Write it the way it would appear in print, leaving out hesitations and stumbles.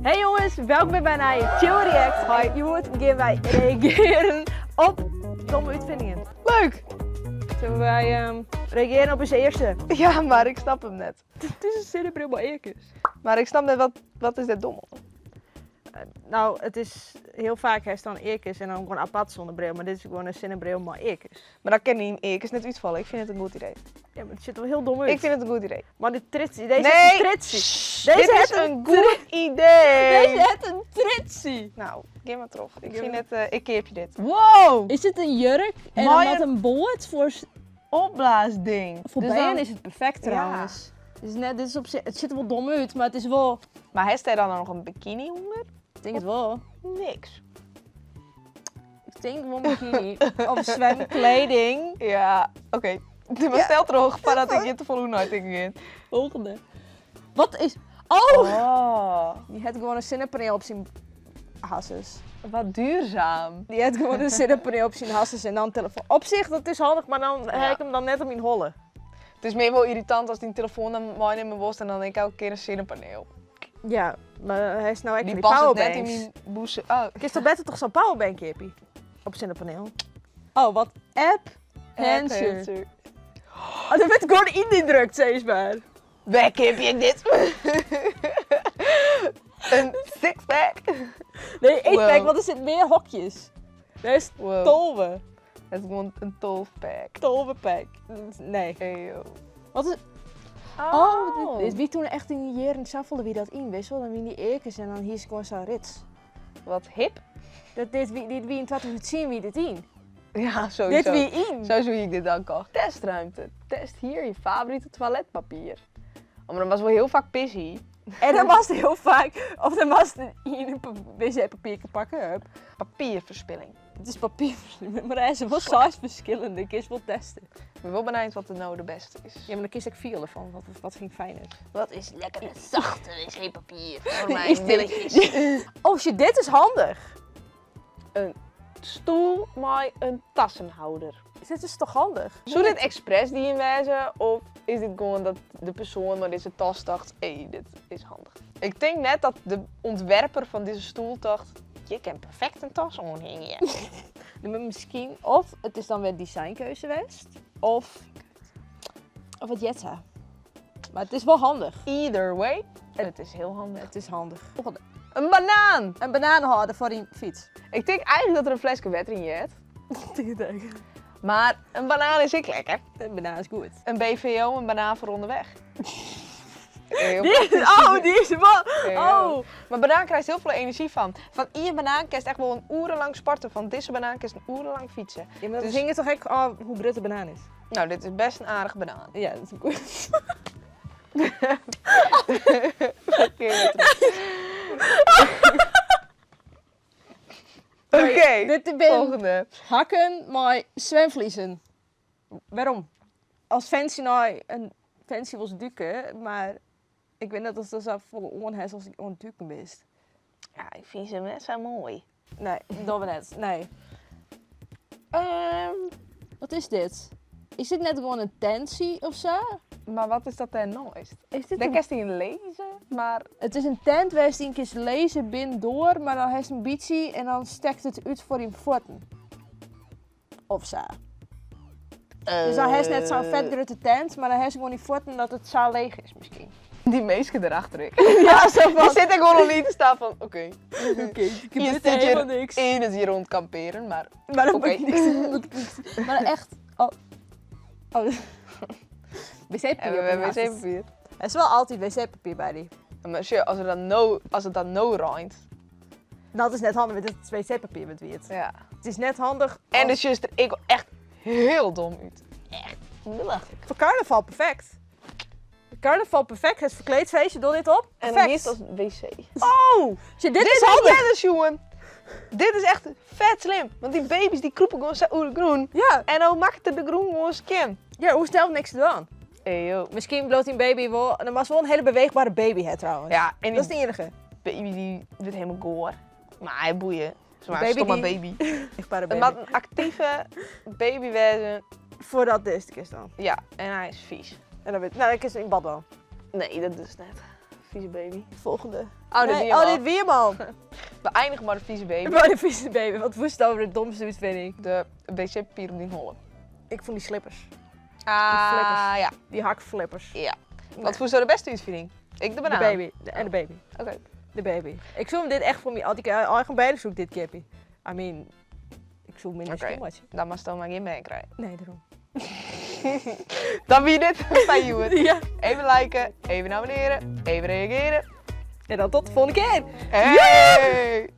Hey jongens, welkom weer by in nije Chill React. Hoi, hjoed gean wy reagearjen op domme útfiningen. Leuk! Sille wy um, reagearjen op ús earste? Ja, mar ik snap him net. It is in sinnebril mei earkes. Mar ik snap net, wat, wat is dêr dom oan? Nou, it is hiel faak hast dan earkes en dan gewoan apart sinnebril, mar dit is gewoan in sinnebril mei earkes. Mar dan kin dyn earkes net útfalle. Ik fyn it in goed idee. Ja, mar it sjocht der wol hiel dom út. Ik fyn it in goed idee. Mar de tritsy, dizze Nee! hat in tritsy. Dizze Dit hat is in goed idee! Dizze hat in tritsy. Nou, gean mar troch. Ik fyn it, ik keapje dit. Wow! Is dit in jurk en Mei dan in in board foar opblaasding. Foar Dus bern dan- is it perfekt Ja. trouwens. Het is net, dit is op sich, it sjocht der wol dom út, mar it is wol. Mar hast dêr dan noch in bikini ûnder? Ik tink it wol. Niks. Ik tink wol bikini. Of zwemkleding. Ja, oké. Maar stel troch foardat ik hjir te folle oer neitinken gean. Folgjende. Wat is. Oh! Oh, Dy hat gewoan in sinnepaneel op syn hasses. wat duurzaam. Dy hat gewoan in sinnepaneel op syn hasses en dan telefoan. Op sich, dat is handich, mar dan ha Ja. ik him dan net op myn holle. It is mear wol irritant ast dyn telefoan dan meinimme wolst en dan ek elke kear in sinnepaneel. Ja, mar hy is no ek Dy fan dy past net yn powerbanks. myn bûse. Oh. Kinst toch better toch sa'n powerbank keapje? Op sinnepaneel. Oh, wat app Enhancer. Oh, der wurdt gewoan yndrukt, sis mar. Wêr keapje ik dit? In sixpack? Nee, eightpack, Wow. want der sitte mear hokjes. Der is Wow. 12. It is gewoan in tolvepack. 12 pack. Nee. Ew. Wat is... Oh, dit, dit wie toen echt yn de jierren safolle wie dat yn, witst wol? Dan wiene dy earkes en dan hiest gewoan sa'n rits. Wat hip. Dat, dit, wie, dit wie yn 2010 wie dit yn. Ja, sowieso. Dit wie yn. Sowieso hie ik dit dan kocht. Testruimte. Test hier je favoriete toiletpapier. Oh, mar dan was wol hiel faak pissy. En dan moatst hiel faak, of dan moatst ien wc-papier pakke. Hup. Papierverspilling. It is papier, mar der is wol seis ferskillende, kinst wol teste. Ik bin wol benijd wat der no de bêste is. Ja, mar dan kinst ek fiele fan wat, wat fyn ik fijner. Wat is lekker het zachte wc-papier voor Is mijn dit- billetjes. Oh shit, dit is handich. Een stoel mei in tassenhouder. Dit is toch handich? Soe dit ekspres dien wêze of is dit gewoan dat de persoan mei dizze tas tocht, hé, dit is handich. Ik tink net dat de ûntwerper fan dizze stoel tocht, hjir kin perfekt in tas oanhingje. Nee, mar miskien, of it is dan wer designkeuze west, of, of it heart sa. Mar it is wol handich. Either way, it is hiel handich. It is handich. In banaan! In bananehâlder foar dyn fyts. Ik tink eigentlik dat der in fleske wetter yn heart. Tink it ek. Mar in banaan is ek lekker. In banaan is goed. In BVO, in banaan foar ûnderweg. Heel Die is, oh, dy is wol. Oh. Mar banaan krijst hiel folle enerzjy fan. Fan ien banaan kinst echt wol in oere lang sporte. Fan dizze banaan kinst in oere lang fytse. Ja, mar dat Dus- hinget toch ek ôf hoe grut de banaan is? Nou, dit is best in aardige banaan. Ja, dat is goed. Verkeerd. Oké, Dit binne volgende. hakken mei swimfliezen. Wêrom? As fancy nei in fancy wolst duke, mar ik wit net oftst der sa folle oan hast ast oan it duken bist. Ja, ik fyn se net sa moai. Nee, dogge we net. Nee. Wat is dit? Is dit net gewoan in tentsje of sa? Mar wat is dat dêrneist? Is dit Dêr in- kinst yn lizze, mar It is in tent wêr'tst yn kinst lizze binnendoar, mar dan hast in bytsje en dan stekt it út foar dyn fuotten. Of sa. Dus dan hast net sa'n fet grutte tent, mar dan hast gewoan dyn fuotten dat it sa leech is miskien. Dy minsken derachter ek. Ja, sa Dy fan. sitte ek gewoan oan te staan fan, oké. Oké, der Hier gebeurt zit hier helemaal niks. Eén is hier rond kamperen, maar Maar dat Oké. maakt niks uit. Maar echt. Oh. Oh. Wc-papier. En we hebben wc-papier. Er is wel altyd wc-papier by dy. Ja, mar sjoch, as it dan no, as it dan no reint. Dat is net handich, want it wc-papier wurdt wiet. Ja. It is net handich. En as- it sjocht der ek echt hiel dom út. Echt belachlik. Foar karnaval perfekt. Karnaval perfekt, it ferkleedfeestje, doch dit op. En Perfect. dan is als wc. Oh! Sjoch, dit, Dit is is handich. net sjoen. Dit is echt fet slim. Want dy baby's dy krûpe gewoan sa oer de grûn. Ja. En no makket er de grûn gewoan skjin. Ja, hoechst sels niks te dwaan. Hey, yo. Miskien bliuwt dyn baby wol. Dan moatst wol in hiele beweechbere baby ha trouwens. Ja, en Dat is dy it iennige. baby dy wurdt hielendal goar. Mar boeie. Is mar in Baby stomme dy- baby. Beweechbere It baby. moat in aktive baby wêze. Foardat dizze kinst dan. Ja, en hy is fys. En dan wit, no, dan kinst yn bad dan. Nee, dat is net. Vieze baby. Volgende. Oh, dit Nee, wie hem oh, al. dit wie hem al. We eindigen mei de vieze baby. Bij de vieze baby. Wat woest over de domste uitvinding. De wc-papier om die holle. Ik vond die slippers. Ah, flippers. ja. Die hakflippers. Ja. Nee. Wat vond je de beste uitvinding? Ik de De banaan. baby. En de baby. Oké. De baby. Ik zoek hem dit echt voor mij. Altijd eigen beide zoek dit kippie. I mean, ik zoek minder Oké. okay. Dan mag je maar geen mee krijgen. Nee, daarom. Dan wie dit bij Hewitt. Ja. Even liken, even abonneren, even reageren. En dan tot de volgende keer. Hey!